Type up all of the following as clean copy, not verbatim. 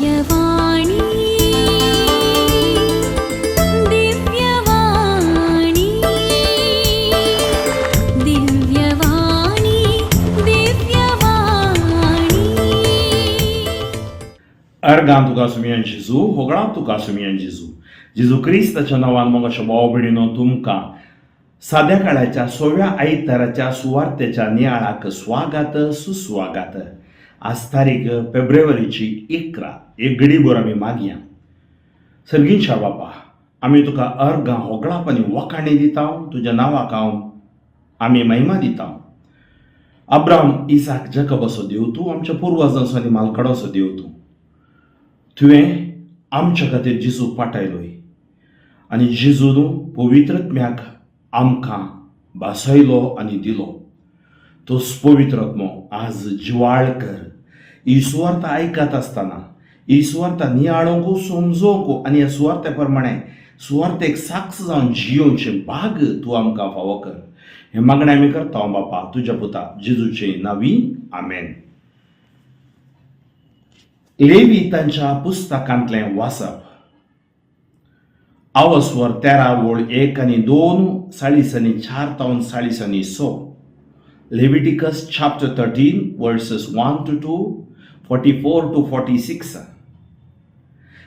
दिव्यवाणी, दिव्यवाणी, दिव्यवाणी, दिव्यवाणी. अर्गां तुका सुमयान जेजू, होगळां तुका सुमयान जेजू. जेजू क्रिस्ताच्या नांवान मोगाच्या भाव भयणीनो, तुमकां साद्या काळाच्या सव्या आयताराच्या सुवार्तेच्या नियाळाक स्वागत सुस्वागत. आज तारीख फेब्रुवारीची 11. एक घडीभर आमी मागया. सर्गींच्या बापा, आमी तुका अर्गां होगळाप आनी वखाणी दिता. तुज्या नांवाक हांव आमी महिमा दिता. अब्राम, इसाक, जकब असो देव तूं, आमच्या पुर्वजांचो आनी मालकाडोचो देव तूं. तुवें आमच्या खातीर जेजू पाठयलोय आनी जेजून पवित्रत्म्याक आमकां भासयलो आनी दिलो. तोच पवित्रत्मो आज जिवाळ कर. ही सुवार्ता आयकत आसतना ही सुवार्ता नियाळोंक, समजोवंक आनी ह्या सुवार्ते प्रमाणे सुवार्तेक साक्ष जावन जियोवचें भाग तूं आमकां फावो कर. हें मागणें आमी करता बापा, तुज्या पुता जेजूचे नांवी, आमेन. लेवी तांच्या पुस्तकांतलें वाचप. आवस्वर 13 वळ 1 आनी 2, 44 तावन 46. Leviticus chapter 13 verses 1 to 2, 44 to 46.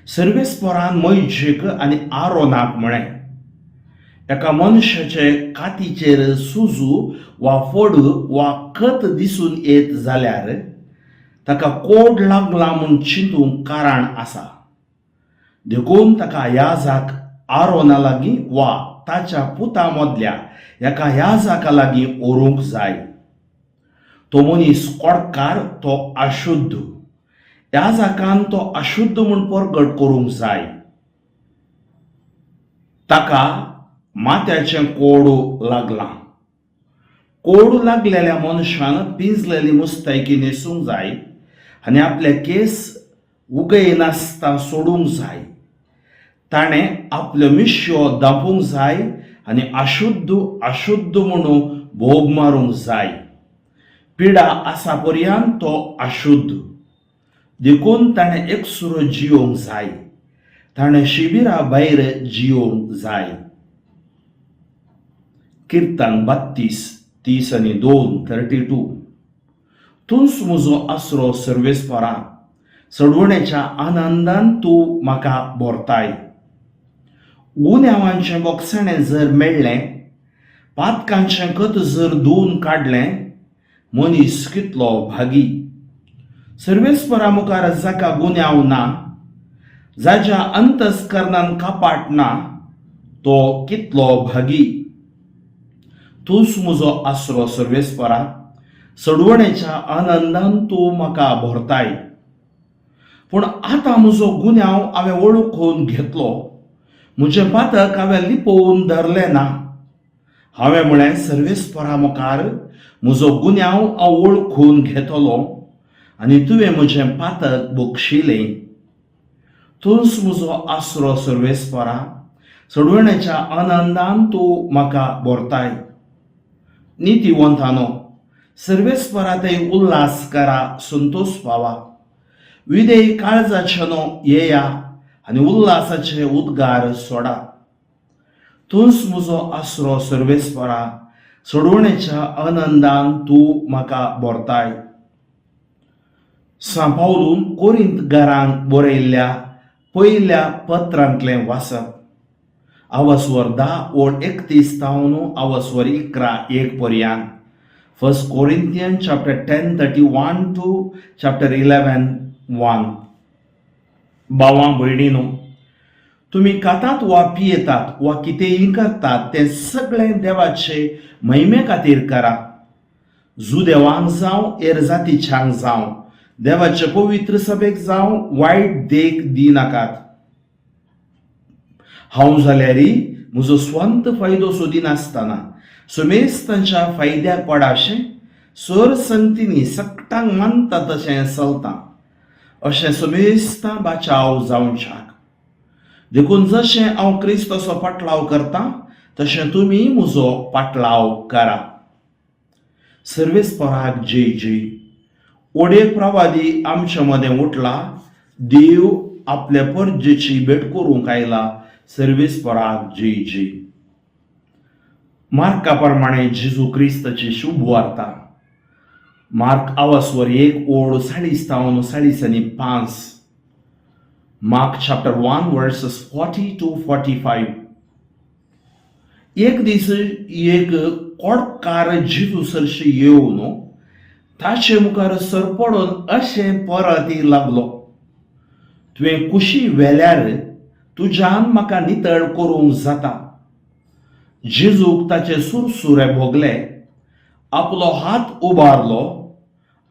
सर्वेस्परान मोयजेक आनी आरोनाक म्हळें, एका मनशाचे कातीचेर सुजू वा फोड वा खत दिसून येत जाल्यार ताका कोड लागला म्हूण चिंतूंक कारण आसा. देखून ताका याजाक आरोना लागीं वा ताच्या पुता मदल्या एका याजाका लागीं व्हरूंक जाय. तो मनीस कोडकार, तो अशुद्ध. याजाकान तो अशुद्ध म्हूण परगट करूंक जाय. ताका माथ्याचें कोडू लागलां. कोडू लागलेल्या मनशान पिंजलेली मुस्तायकी न्हेसूंक जाय आनी आपले केस उगयनासतना सोडूंक जाय. ताणें आपल्यो मिश्यो धांपूंक जाय आनी अशुद्ध, अशुद्ध म्हणून बोब मारूंक जाय. पिडा आसा पर्यंत तो अशुद्ध. देखून ताणें एकसुरो जियोंक जाय. ताणें शिबिरा भायर जियोंक जाय. किर्तन 32, 32, 32. तूंच म्हजो आसरो सर्वेस्परा, सोडवणेच्या आनंदान तूं म्हाका भरताय. गुन्यांवांचें बोगसाणें जर मेळ्ळें, पातकांचें खत जर धुवन काडलें, मनीस कितलो भागी! सर्वेस्परा मुखार जाका गुन्यांव ना, जाच्या अंतस्करणान कपाट ना, तो कितलो भागी! तूंच म्हजो आसरो सर्वेस्परा, सोडवणेच्या आनंदान तूं म्हाका भरताय. पूण आतां म्हजो गुन्यांव हांवें वळखून घेतलो. म्हजें पातक हांवें लिपोवन धरलें ना. हांवें म्हळें, सर्वेस्परा मुखार म्हजो गुन्यांव हांव वळखून घेतलो आनी तुवें म्हजें पातक बक्षिलें. तूंच म्हजो आसरो सर्वेस्परा, सोडवणेच्या आनंदान तूं म्हाका भरताय. नितीवंतानो, सर्वेस्परा थंय उल्हास करा, संतोष पावा. विधेय काळजाचेनो, येया आनी उल्हासाचे उद्गार सोडा. तूंच म्हजो आसरो सर्वेस्परा, सोडवणेच्या आनंदान तूं म्हाका भरताय. सांत पावलून कोरिंत घरांक बरयल्ल्या पयल्या पत्रांतलें वाचप. आवस्वर 10 ओळ 31 तावन आवस्वर 11 1 पर्यंत. First Corinthian chapter 10 31 to chapter 11 1. भावां भयणीनो, तुमी खातात वा पियेतात वा कितेंय करतात तें सगळें देवाचे महिमे खातीर करा. जुदेवांक जावं, हेर जातीच्यांक जावं, देवाचे पवित्र सभेक जावं, वायट देख दिनाकात. हांव जाल्यार म्हजो स्वंत फायदो सोदिनासतना समेस्तांच्या फायद्याक पडाशें सर संगतींनी सकटांक मानता तशें चलता. अशें समेस्तां बाचाव जावच्याक. देखून जशें हांव क्रिस्ताचो पाटलाव करता, तशें तुमी म्हजो पाटलाव करा. सर्वेस्पराक जय जय. ओडेक प्रवादी आमच्या मदें उठला. देव आपल्या परजेची भेट करूंक आयला. सर्वेस्पराक जय जय. मार्का प्रमाणे जेजू क्रिस्ताची शुभ वार्ता. मार्क आवासवर 1 ओळ 40 तावन 45. Mark chapter 1 verses 40 to 45. एक दीस एक कोडकार जेजू सरशी येवन ताचे मुखार सरपडून अशें परती लागलो, तुवें कुशी व्हेल्यार तुज्यान म्हाका नितळ करूंक जाता. जेजूक ताचे सुरसुरे भोगले. आपलो हात उबारलो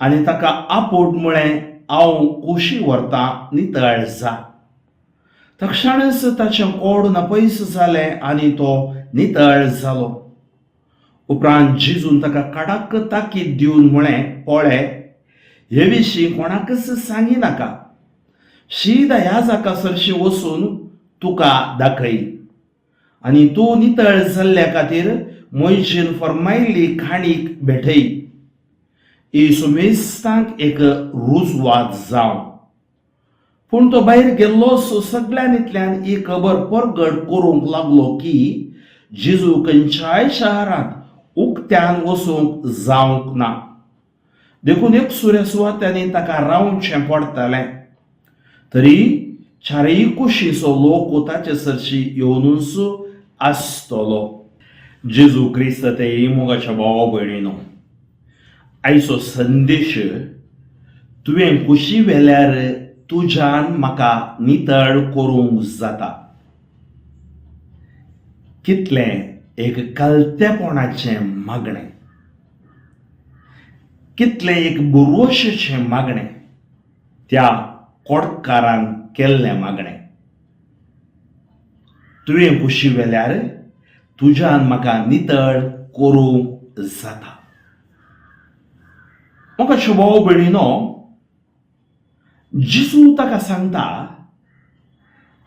आनी ताका आपोट म्हळें, हांव कुशी व्हरतां, नितळ जा. तक्षणच ताचें कोड नपयस जालें आनी तो नितळ जालो. उपरांत जेजून ताका कडक ताकीद दिवन म्हळें, पळय, हे विशीं कोणाकच सांगी नाका. शीदा ह्या जाका सरशी वचून तुका दाखय आनी तूं नितळ जाल्ल्या खातीर मोयजेन फर्मायल्ली काणीक भेटय. येसू मेस्तांक एक रुजवात जावं. पूण तो भायर गेल्लो सो सगळ्यान ही खबर परगट करूंक लागलो की जेजू खंयच्याय शहरांत उक्त्यान वचूंक जावंक ना. देखून एक सुऱ्या सुवात्यांनी ताका रावचें पडटालें. तरी चारय कुशीचो लोक ताचे सरशी येवनूच आसतलो. जेजू क्रिस्त ते मोगाच्या भावा भयणीनो, आयचो संदेश, तुवें कुशी व्हेल्यार तुज्यान म्हाका नितळ करूंक जाता. कितलें एक कलतेपणाचें मागणें, कितलें एक बुरवशेचें मागणें, त्या कोडकारान केल्लें मागणें. तुवें कुशी व्हेल्यार तुज्यान म्हाका नितळ करूंक जाता. म्हाका भाव भयणीनो, जेजू ताका सांगता,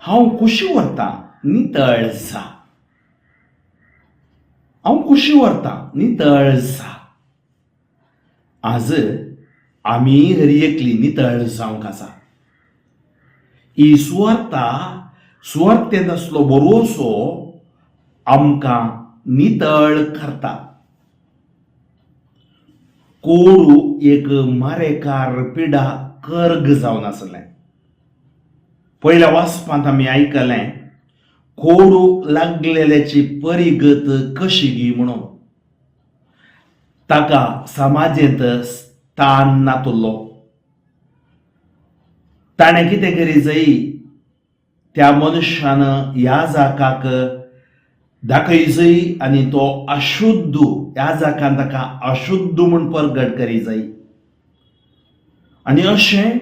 हांव कुशी व्हरतां, नितळ जा. हांव कुशी व्हरतां, नितळ जा. आज आमी हर एकली नितळ जावंक आसा. ही सुवार्ता, सुवार्तेंत आसलो भरोसो आमकां नितळ करता. कोडू एक मारेकार पिडा कर्ग जावन आसलें. पयल्या वाचपांत आमी आयकलें कोडू लागलेल्याची परिगत कशी गी म्हणून. ताका समाजेंत स्थान नातुल्लो. ताणें कितें करी जाय, त्या मनशान ह्या जाकाक दाखय जाय आनी तो अशुद्ध, ह्या जाकान ताका अशुद्ध म्हूण परगट करी जाय. आनी अशें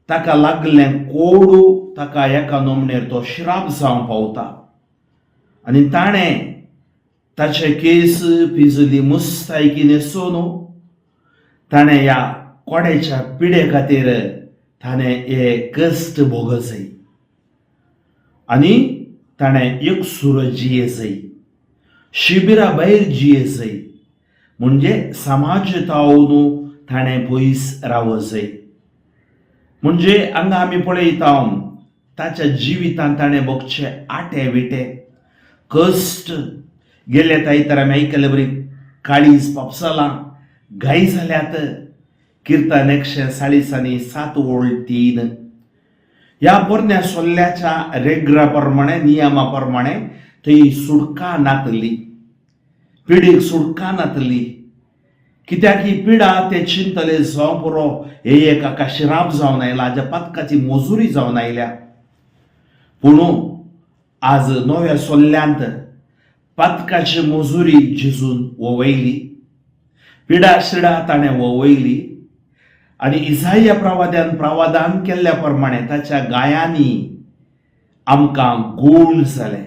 ताका लागलें कोडू ताका एका नमणेर तो श्राप जावंक पावता. आनी ताणें ताचे केस पिंजली मुस्तायकी न्हेसून ताणें ह्या कोड्याच्या पिडे खातीर ताणें हे कश्ट भोगजय आनी ताणें एकसुरो जियेजय, शिबिरा भायर जियेजय, म्हणजे समाज तावन ताणें पयस रावजय. म्हणजे हांगा आमी पळयता, ताच्या जिवितांत ताणें भोगचे आटे विटे कश्ट. गेले तर आमी आयकले बरी काळीज पापसलां घाय जाल्यात. किर्तन 140 आनी 7 ओळ 3. ह्या पोरण्या सोल्ल्याच्या रेग्रा प्रमाणे, नियमा प्रमाणे थंय सुटका नातली, पिडीक सुटका नातली. कित्याक ही पिडा ते चिंतले, जावं पुरो, हे एका शिराप जावन आयला, हाज्या पातकाची मजुरी जावन आयल्या. पूण आज नव्या सोल्ल्यांत पातकाची मजुरी जेजून ववयली, पिडा शिडा ताणें ववयली आनी इजाया प्रवाद्यान प्रवादान केल्ल्या प्रमाणे ताच्या गायांनी आमकां गूण जालें.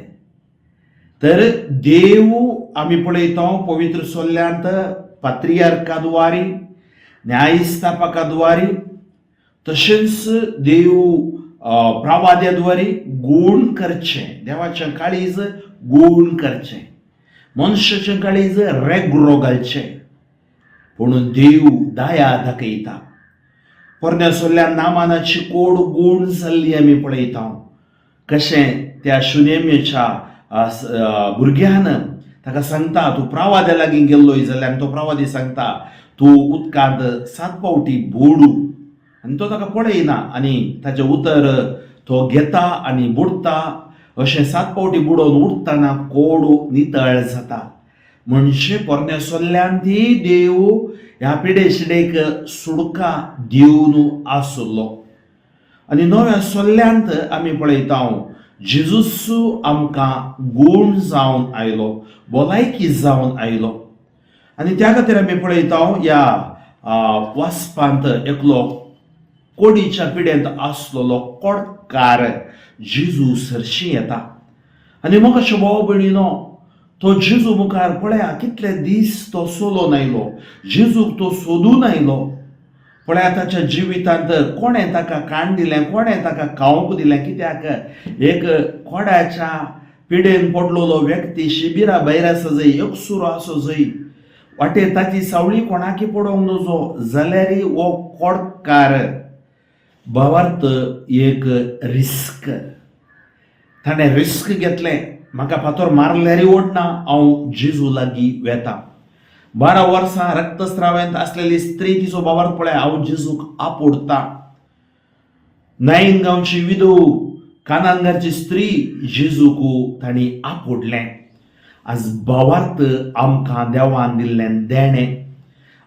तर देव आमी पळयता पवित्र सोल्ल्यांत पात्रियार्का द्वारी, न्यायस्थापका द्वारी, तशेंच देव प्रवाद्या द्वारी गूण करचें. देवाचें काळीज गूण करचें, मनशाचें काळीज रेग्रो घालचें. पूण देव दया दाखयता. पोरण्या सोल्ल्या नामानाची कोड गूण जाल्ली आमी पळयता. कशें त्या शुनेमेच्या भुरग्यान ताका सांगता, तूं प्रवाद्या लागीं गेल्लोय जाल्यार, आनी तो प्रवादी सांगता तूं उदकांत 7 फावटी बुडू, आनी तो ताका पळयना आनी ताचें उतर तो घेता आनी बुडटा. अशें 7 फावटी बुडोवन उठतना कोडू नितळ जाता. म्हणजे पोरण्या सोल्ल्यान ती देव ह्या पिडेशिडेक सुडका दिवन आसलो. आनी नव्या सोल्ल्यांत आमी पळयता जेजूस आमकां गूण जावन आयलो, भलायकी जावन आयलो. आनी त्या खातीर आमी पळयता ह्या वाचपांत एकलो कोडीच्या पिड्यांत आसलेलो कोडकार जेजू सरशी येता. आनी म्हाका भाव भयणीनो, तो जेजू मुखार पळया कितले दीस तो सोलोन आयलो, जेजूक तो सोदून आयलो. पळया ताच्या जिवितांत कोणें ताका काण दिलें, कोणें ताका खावंक दिलें. कित्याक एक कोड्याच्या पिडेन पडलेलो व्यक्ती शिबिरा भायर आसा जंय, एकसुरो आसा जंय, वाटेर ताची सावळी कोणाकी पडोवंक नजो, जाल्यारय हो कोडकार भावार्थ एक रिस्क, ताणें रिस्क घेतलें, म्हाका फातोर मारल्यारय ओडना, हांव जेजू लागीं वेता. 12 वर्सां रक्तस्रावांत आसलेली स्त्री तिचो भावार्थ पळय, हांव जेजूक आपोडटा. नायन गांवची विदू, कानानगारची स्त्री जेजूक तांणी आपोडलें. आज भावार्थ आमकां देवान दिल्लें देणें.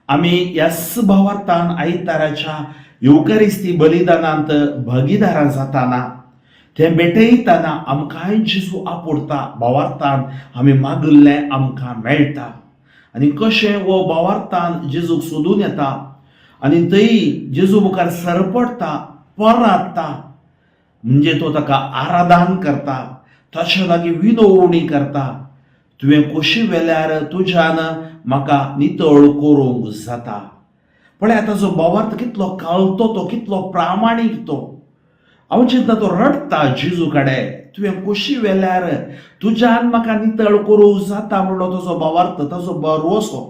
आमी ह्याच भावार्थान आयताराच्या येवकारिस्ती बलिदानांत भागीदारां जाताना, तें भेटयतना आमकांय जेजू आपोडटा. भावार्थान आमी मागिल्लें आमकां मेळटा. आनी कशें हो भावार्थान जेजूक सोदून येता आनी थंय जेजू मुखार सरपडटा, परात्ता, म्हणजे तो ताका आराधन करता, ताचे लागीं विनवणी करता, तुवें खोशी वेल्यार तुज्यान म्हाका नितळ करूंक जाता. पळय ताजो भावार्थ कितलो कालतो, तो कितलो प्रामाणीक तो. हांव चिंता तो रडटा जेजू कडेन, तुवें खोशी वेल्यार तुज्यान म्हाका नितळ करूंक जाता म्हणलो ताजो भावार्थ, ताजो भरवसो,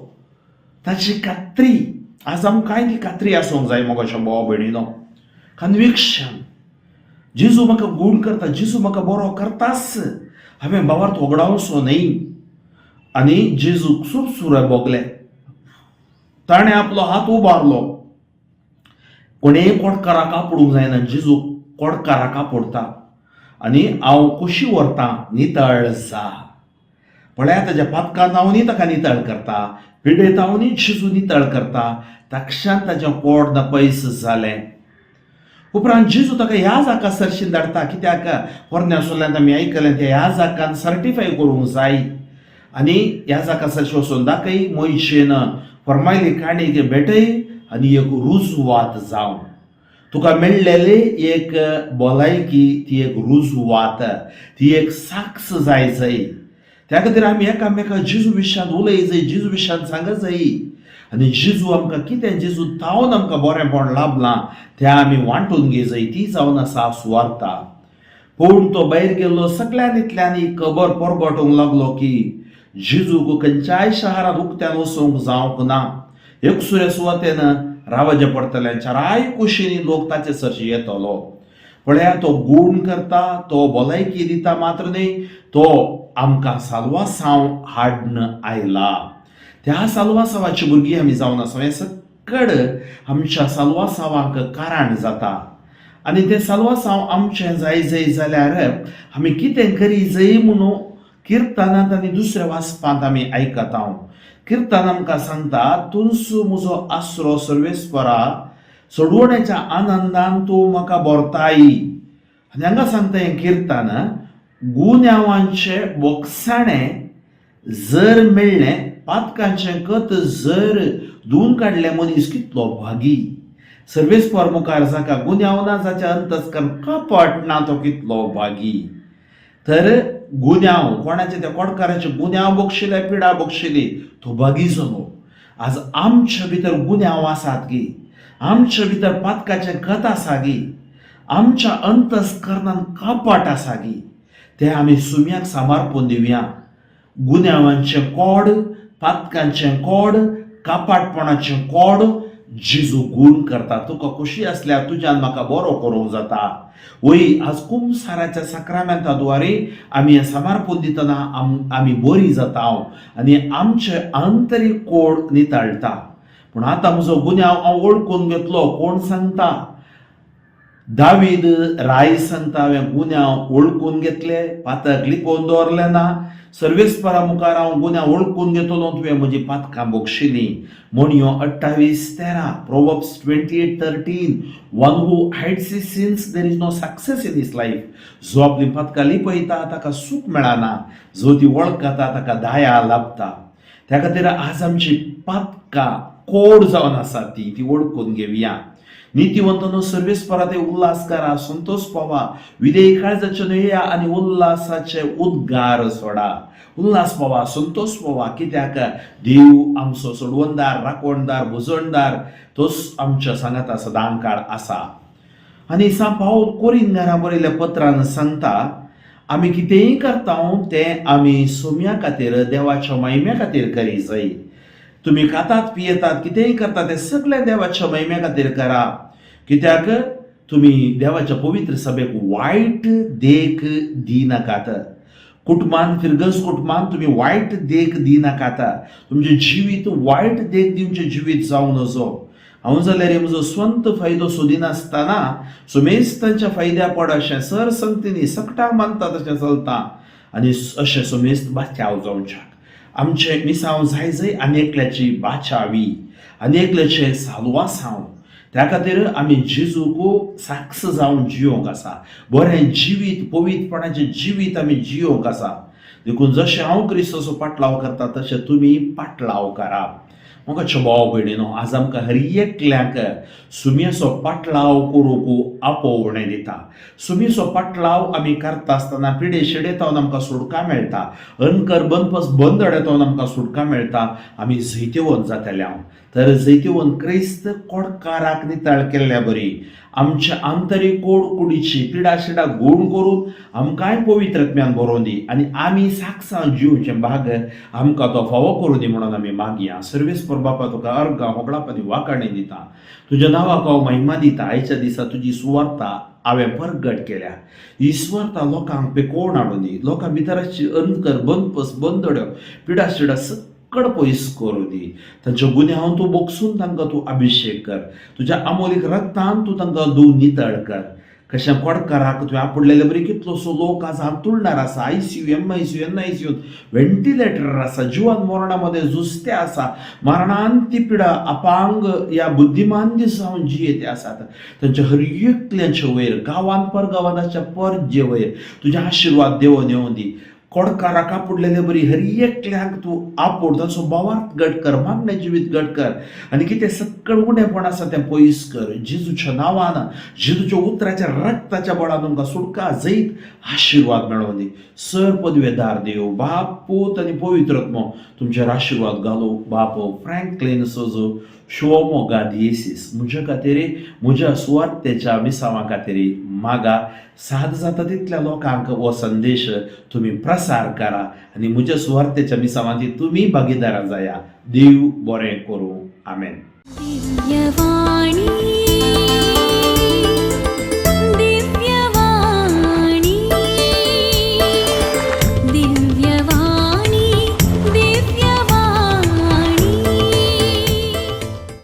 ताची खात्री. आज आमकांय ती खात्री आसूंक जाय मगो भाव भयणीनो, कन्विक्शन, जेजू म्हाका गूण करता, जेजू म्हाका बरो करताच, हांवें भावार्थ होगडावचो न्हय. आनी जेजूक सुरसुरे भोगले, ताणें आपलो हात उबारलो. कोणेय कोडकाराक आपोडूंक जायना, जेजू कोडकाराक आपोडटा आनी हांव खोशी व्हरता, नितळ जा. पळया ताज्या पातकां ताका नितळ करता, पिडेतावनी जेजू नितळ करता. तक्षान ताजें पोट पयस जालें. उपरांत जेजू ताका ह्या जाका सरशीन धाडटा, कित्याक पोरण्या सोल्ल्यान आमी आयकलें त्या ह्या जाकान सर्टिफाय करूंक जाय. आनी ह्या जाका सरशी वचून दाखय, मोयशेन फरमायली काणी भेटय आनी एक रुजवात जावन तुका मेळ्ळेली एक भलायकी, ती एक रुजवात, ती एक साक्ष जाय जाय. त्या खातीर आमी एकामेका जेजू विशयांत उलय जाय, जेजू विशयांत सांग जाय. आनी जेजू आमकां कितें, जेजू तावन आमकां बरेंपण लाभलां तें आमी वांटून घे जाय. ती जावन आसा सुवार्ता. पूण तो भायर गेल्लो सगळ्यान इतल्यान ही खबर परगटूंक लागलो की जेजूक खंयच्याय शहरांत उक्त्यान वचूंक जावंक ना, एकसुरे सुवातेन रावचें पडटलें, चाराय कुशींनी लोक ताचे सरशी येतलो. पळया तो गूण करता, तो भलायकी दिता मात्र न्हय, तो आमकां साल्वासांव हाडन आयला. त्या साल्वासांवाची भुरगीं आमी जावन आसा. हें सकड आमच्या साल्वासांवाक कारण जाता. आनी तें साल्वासांव आमचें जाय जाय जाल्यार आमी कितें करी जाय म्हणून किर्तनांत आनी दुसऱ्या वाचपांत आमी आयकता. किर्तन आमकां सांगता, तुंसू म्हजो आसरो सर्वेस्परा, सोडवण्याच्या आनंदान तूं म्हाका भरताय. आनी हांगा सांगता हें किर्तन, गुन्यांवांचे बोगसाणें जर मेळ्ळें, पातकांचें कत जर धुवन काडलें, मनीस कितलो भागी. सर्वेस्पर मुखार जाका गुन्यांव ना, जाच्या अंतस्करण कपट ना, तो कितलो भागी. तर गुन्यांव कोणाचे, त्या कोडकाराचे गुन्यांव बक्षिले, पिडा बक्षिली, तो भागी जालो. आज आमच्या भितर गुन्यांव आसात गी, आमच्या भितर पातकाचें कत आसा गी, आमच्या अंतस्करणान कपट आसा गी, तें आमी सुम्याक सामारपून दिवया. गुन्यांवांचें कोड, पातकांचें कोड, कपाटपणाचें कोड जेजू गूण करता. तुका खोशी आसल्यार तुज्यान म्हाका बरो करूंक जाता. वय, आज कुमसाराच्या साक्रामेंता द्वारे आमी हें समर्पण दितना आमी बरी जाता आनी आमचे आंतरीक कोड नितळटा. पूण आतां म्हजो गुन्यांव हांव वळखून घेतलो कोण सांगता? दावीद राय सांगता, हांवें गुन्यांव वळखून घेतले, पातक लिपोवन दवरलें ना. सर्वेस्परा मुखार हांव गुन्यांव वळखून घेतलो, तुवें म्हजी पातकां बक्षिलीं. म्हणयो 28:13, Proverbs 28:13. One who hides his sins, there is no success in his life. जो आपली पातकां लिपयता ताका सूख मेळना, जो ती वळखता ताका दया लाभता. त्या खातीर आज आमची पातकां कोड जावन आसा ती ती वळखून घेवया. नितीवंतानो, सर्वेस्परा ते उल्हास करा, संतोष पावा. विधेय काळजाचे न्हय आनी उल्हासाचे उद्गार सोडा. उल्हास पावा, संतोष पावा, कित्याक देव आमचो सोडवणदार, राखणदार, भुजणदार, तोच आमच्या सांगाता सदां काळ आसा. आनी सांत पावल कोरिंगारा बरयल्ल्या पत्रान सांगता, आमी कितेंय करता तें आमी सोम्या खातीर, देवाच्या महिम्या खातीर करी जाय. तुमी खातात, पियेतात, कितेंय करता तें सगळें देवाच्या महिम्या खातीर करा, कित्याक तुमी देवाच्या पवित्र सभेक वायट देख दिनाकात. कुटुंबान, फिरगज कुटुंबान तुमी वायट देख दिनाकात. तुमचें जिवीत वायट देख दिवचें जिवीत जावं नजो. हांव जाल्यार म्हजो स्वंत फायदो सोदिनासतना सुमेस्तांच्या फायद्या पड अशें सर संगतींनी सकटां मानता तशें चलता आनी अशें सुमेस्त बाचाव जावच्याक आमचें मिसांव जाय जाय आनी एकल्याची बाचावी आनी एकल्याचें सालवासांव. त्या खातीर आमी जेजूक साक्ष जावन जियोंक आसा. बरें जिवीत, पवित्रपणाचें जिवीत आमी जियोंक आसा. देखून जशें हांव क्रिस्ताचो पाटलाव करता तशें तुमी पाटलाव करा. मोगाचो भाव भयणीनो, आज आमकां हर एकल्याक सुमयेचो पाटलाव करूंक आपोवणें दिता. सुमयेचो पाटलाव आमी करता आसतना पिडे शिडेतावन आमकां सुटका मेळटा, अनकर बनपस बंद अडेतावन आमकां सुटका मेळटा. आमी जैतिवंत जातले हांव. तर जैतिवंत क्रिस्त कोडकाराक नितळ केल्ल्या बरी आमच्या आंतरीक कोड कुडीची पिडा शिडा गूण करून आमकांय पवित्र आत्म्यान बरोवन दी आनी आमी साक्षां जिवचें भाग आमकां तो फावो करूं दी म्हणून आमी मागया. सर्वेस्पर बापा, तुका अर्गां, होगळाप आनी वाकाणी दिता. तुज्या नांवाक हांव महिमा दिता. आयच्या दिसा तुजी सुवार्ता हांवें परगट केल्या. ही सुवार्ता लोकांक पेकोवन हाडून दी. लोकां भितर आसची अंतर बंदपस बंदड्यो पिडा शिडा सक्कड पयस करूं दी. तांचे गुन्यांव तूं बोगसून तांकां तूं अभिशेक कर. तुज्या आमोलीक रक्तान तूं तांकां धुवन नितळ कर. कशें कोडकाराक तुवें आपडलेले बरी कितलोसो लोक आज हांतुळणार आसा, ICU, MICU, NICU, ventilator आसा, जिवन मरणा मदें झुजते आसा, मरणान ती पिडा अपांग या बुद्धिमान जावन जियेते आसात. तांच्या हर एकल्याच्या वयर, गांवान परगांवान आसच्या परजे वयर तुजे आशिर्वाद देवोन येवन दी. कोडकाराक आपुडलेले बरी हर एकल्याक तूं आपोड. तांचो भावार्थ घट कर, मागणें जिवीत घट कर आनी कितें सक्कड उणेपण आसा तें पयस कर. जेजूच्या नांवान, जेजूच्या उतराच्या रक्ताच्या बळान तुमकां सुटका, जैत, आशिर्वाद मेळोवन दी. सर पदवेदार देव बाप, पूत आनी पवित्र आत्मो तुमचेर आशिर्वाद घालू. बाप फ्रँकलीन सोजो, शिवमोगा दियेसीस, म्हज्या खातीर, म्हज्या सुवार्तेच्या मिसांवा खातीर मागा. साद जाता तितल्या लोकांक हो संदेश तुमी प्रसार करा आनी म्हज्या सुवार्तेच्या मिसांवांत तुमी भागीदारां जाया. देव बरें करूं. आमेन. दिव्यवाणी.